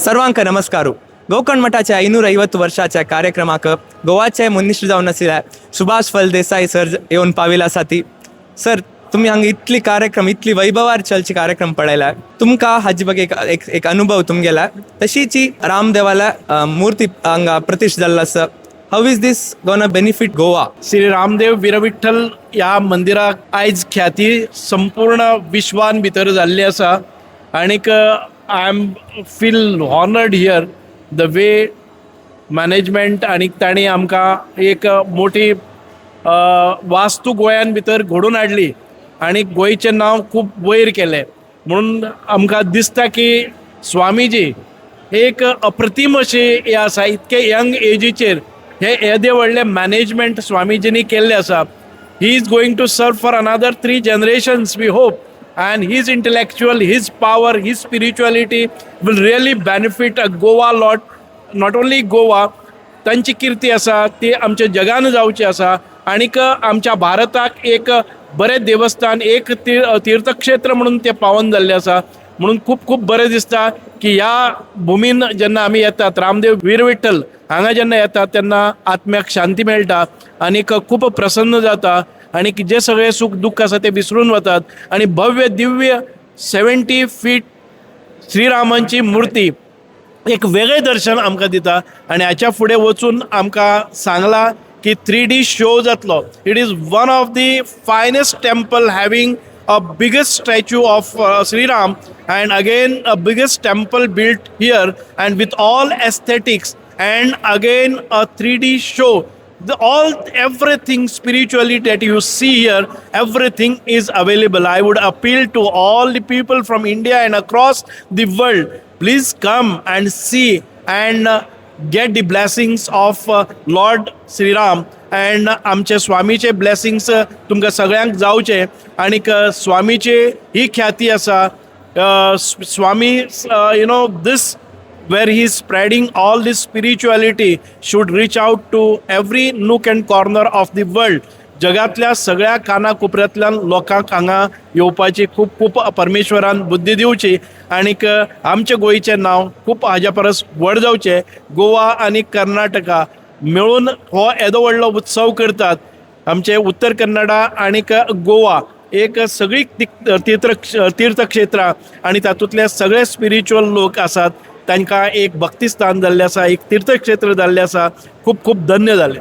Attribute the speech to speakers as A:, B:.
A: सर्वांक नमस्कार. गोकर्ण मठाच्या 550 वर्षाच्या कार्यक्रमाक गोवाचे मुनिश्र जावन आशिल्ल्या सुभाष फलदेसाई सर येवन पाविला आसा. ती सर, तुमी हांगा इतली कार्यक्रम, इतली वैभवार चलची कार्यक्रम पळयला. तुमकां हाजी ಬಗ್ಗೆ एक एक एक अनुभव तुमगेला. तशीच रामदेवाला मूर्ती हांगा प्रतिष्ठा जाल्लो आसा. How is this gonna benefit Goa?
B: Shri Ramdev Veer Vitthal ह्या मंदिराक आयज ख्याती संपूर्ण विश्वान भितर जाल्ली आसा आणीक I am feel honoured here, the way management आनी तांणी आमकां एक मोठी वास्तू गोंयान भितर घडोवन हाडली आनी गोंयचें नांव खूब वयर केलें. म्हणून आमकां दिसता की स्वामीजी एक अप्रतीम अशी हें आसा. इतके यंग एजीचेर हे येदे व्हडलें मॅनेजमेंट स्वामीजींनी केल्लें आसा. He is going to serve for another three generations, we hope, and his intellectual, his power, his spirituality will really benefit a Goa lot. Not only Goa, तांची किर्ती आसा ती आमच्या जगान जावची आसा आणीक आमच्या भारताक एक बरें देवस्थान, एक तीर्थक्षेत्र म्हणून तें पावन जाल्लें आसा. म्हणून खूब खूब बरें दिसता की ह्या भुमीन जेन्ना आमी येतात, रामदेव वीरविठ्ठल हांगा जेन्ना येतात, तेन्ना आत्म्याक शांती मेळटा आनीक खूब प्रसन्न जाता आनी जे सगळे सूख दुख्ख आसा ते विसरून वतात. आनी भव्य दिव्य 70 फीट श्रीरामांची मूर्ती एक वेगळें दर्शन आमकां दिता. आनी हाच्या फुडें वचून आमकां सांगलां की 3D show जातलो. It is one of the finest temple, having a biggest statue of Sri Ram and again a biggest temple built here and with all aesthetics and again a 3D show. The all everything spiritually that you see here, everything is available. I would appeal to all the people from India and across the world, please come and see and get the blessings of Lord Sri Ram. And आमचे स्वामीचे blessings तुमकां सगळ्यांक जावचे. आनीक स्वामीची ही ख्याती आसा, स्वामी this where he is spreading all this spirituality should reach out to every nook and corner of the world. जगातल्या सगळ्या काना कोपऱ्यांतल्यान लोकांक हांगा येवपाची खूब खूब परमेश्वरान बुद्धी दिवची. आनीक आमच्या गोंयचें नांव खूब हाज्या परस व्हड जावचें. गोवा आनी कर्नाटका मेळून हो येदो व्हडलो उत्सव करतात. आमचे उत्तर कन्नडा आनीक गोवा एक सगळी तीर्थक्षेत्रां आनी तातूंतले सगळे स्पिरिच्युअल लोक आसात, तांकां एक भक्तिस्थान जाल्लें आसा, एक तीर्थक्षेत्र जाल्लें आसा. खूब खूब धन्य जालें.